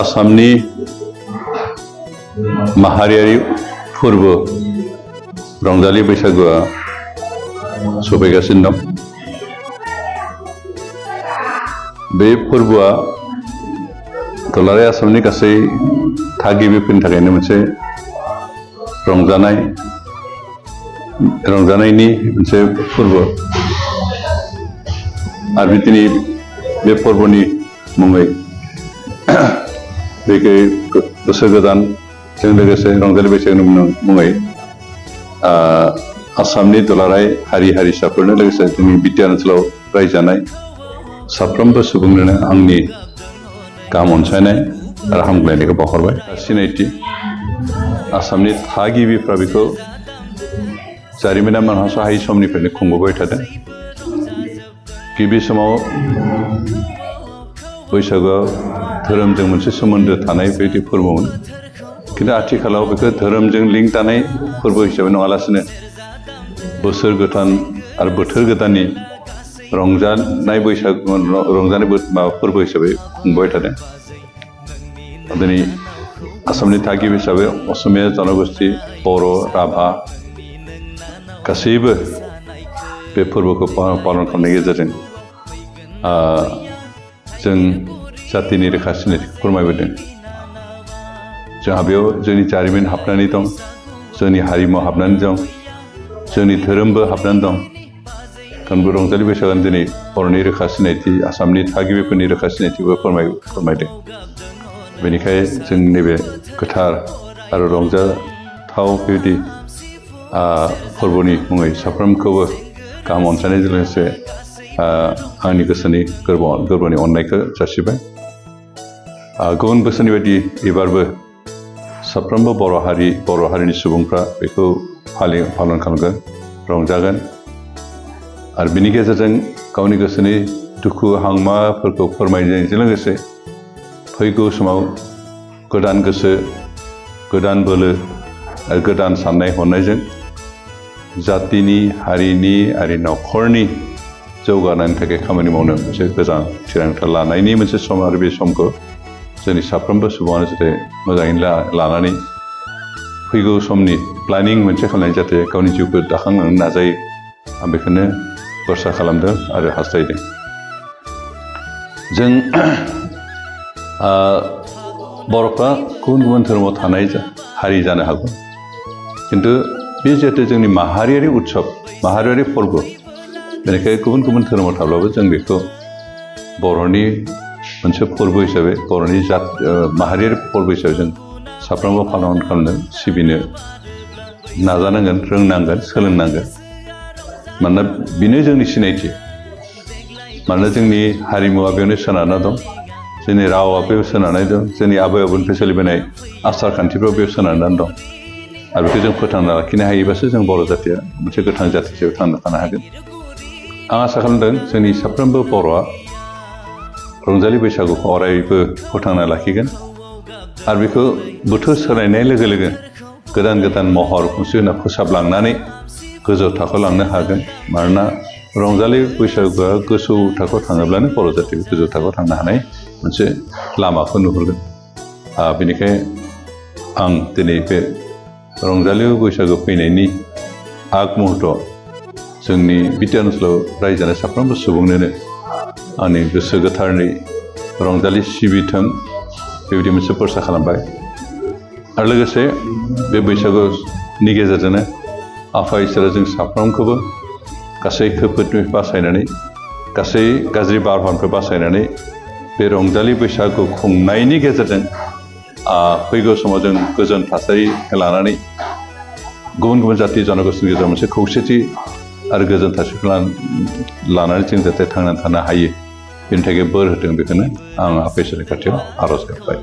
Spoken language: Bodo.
आसामनि माहारियारि फोरबो रंजालि बैसागुआ सफैगासिनो दं। बे फोरबोआ दुलाराय आसामनि गासै थागिबिफोरनि थाखायनो मोनसे रंजानायनि मोनसे फोरबो आरो दिनै बे फोरबोनि मुङै बेखौ बोसोर गोदानजों लोगोसे रंजालि बैसागुनि मुङै आसामनि दुलाराय हारि हारिसाफोरनो लोगोसे जोंनि बिटिआर ओनसोलाव रायजानाय साफ्रोमबो सुबुंनोनो आंनि गाहाम अनसायनाय आरो हामग्लायनायखौ बावहरबाय। सिनायथि आसामनि थागिबिफ्रा बेखौ जारिमिना मोनहास'हायै समनिफ्रायनो खुंबोबाय थादों। गिबि समाव बैसागुआ धोरोमजों मोनसे सोमोन्दो थानाय बायदि फोरबोमोन, खिन्थु आथिखालाव बेखौ धोरोमजों लिंक थानाय फोरबो हिसाबै नङालासिनो बोसोर गोदान आरो बोथोर गोदाननि रंजानाय फोरबो हिसाबै खुंबाय थादों। दिनै आसामनि थागिबि हिसाबै असमिया जनगोष्ठी, बर', राभा गासैबो बे फोरबोखौ पालन खालामनायनि गेजेरजों जों जातिनि रोखा सिनायथिखौ फोरमायबोदों। जोंहा बेयाव जोंनि जारिमिन हाबनानै दं, जोंनि हारिमु हाबनानै दं, जोंनि धोरोमबो हाबनानै दं। खारन रंजालि बैसागुआनो दिनै बर'नि रोखा सिनायथि, आसामनि थागिबिफोरनि रोखा सिनायथिबो फोरमायदों। बेनिखायनो जों नैबे गोथार आरो रंजाथाव बेबायदि फोरबोनि मुङै साफ्रोमखौबो गाहाम अनसायनायजों लोगोसे आंनि गोसोनि गोरबोनि अननायखौ जासिबाय। गुबुन बोसोरनि बायदि एबारबो साफ्रोमबो बर' हारिनि सुबुंफ्रा बेखौ पालन खालामगोन, रंजागोन आरो बिनि गेजेरजों गावनि गोसोनि दुखु हांमाफोरखौ फोरमायनायजों लोगोसे फैगौ समाव गोदान गोसो, गोदान बोलो आरो गोदान साननाय हनायजों जातिनि, हारिनि आरो न'खरनि जौगानायनि थाखाय खामानि मावनो मोनसे गोजान थिरांथा लानायनि मोनसे सम आरो बे समखौ जोंनि साफ्रोमबो सुबुङानो जाहाथे मोजाङैनो लानानै फैगौ समनि प्लेनिं मोनसे खालामनाय जाहाथे गावनि जिउखौ दाखांलांनो नाजायो, आं बेखौनो भरसा खालामदों आरो हास्थायदों। जों बर'फ्रा गुबुन गुबुन धोरोमाव थानाय हारि जानो हागौ, खिन्थु बे जिहेतु जोंनि माहारियारि उत्सब, माहारियारि फोरबो, बेनिखायनो गुबुन गुबुन धोरोमाव थाब्लाबो जों बेखौ बर'नि मोनसे फोरबो हिसाबै, बर'नि माहारियारि फोरबो हिसाबै जों साफ्रोमबो पालन खालामनो सिबिनो नाजानांगोन, रोंनांगोन, सोलोंनांगोन। मानोना बेनो जोंनि सिनायथि, मानोना जोंनि हारिमुवा बेयावनो सोनारना दं, जोंनि रावा बेयाव सोनारनाय दं, जोंनि आबै आबौनिफ्राय सोलिबोनाय आसार खान्थिफ्राव बेयाव सोनारनानै दं। आरो बेखौ जों फोथांना लाखिनो हायोबासो जों बर' जातिया मोनसे गोथां जाति हिसाबै थांना थानो हागोन। आं आसा खालामदों जोंनि साफ्रोमबो बर'आ रंजालि बैसागुखौ अरायबो फोथांना लाखिगोन आरो बेखौ बोथोर सोलायनाय लोगो लोगो गोदान गोदान महर मुस्रि होना फोसाबलांनानै गोजौ थाखोआव लांनो हागोन। मानोना रंजालि बैसागुआ गोजौ थाखोआव थाङोब्लानो बर' जातिखौ गोजौ थाखोआव थांनो हानाय मोनसे लामाखौ नुहुरगोन। बेनिखायनो आं दिनै बे रंजालि बैसागु फैनायनि आग मुहूर्तआव जोंनि बिटिआर ओनसोलाव रायजो जानाय साफ्रोमबो सुबुंनोनो आंनि गोसो गोथारनि रंजालि सिबिथों बेबायदि मोनसे भरसा खालामबाय। आरो लोगोसे बे बैसागुनि गेजेरजोंनो आफा इसोरा जों साफ्रोमखौबो गासै खैफोदनिफ्राय बासायनानै, गासै गाज्रि बारहावानिफ्राय बासायनानै बे रंजालि बैसागु खुंनायनि गेजेरजों फैगौ समाव जों गोजोन थासारि लानानै गुबुन गुबुन जाति जनगोष्ठीनि गेजेराव मोनसे खौसेथि आरो गोजोन थासारिखौ लानानै जों जाहाथे थांनानै थानो हायो, बेनि थाखाय बोर होथों, बेखौनो आं आफा इसोरनि खाथियाव आर'ज गाबबाय।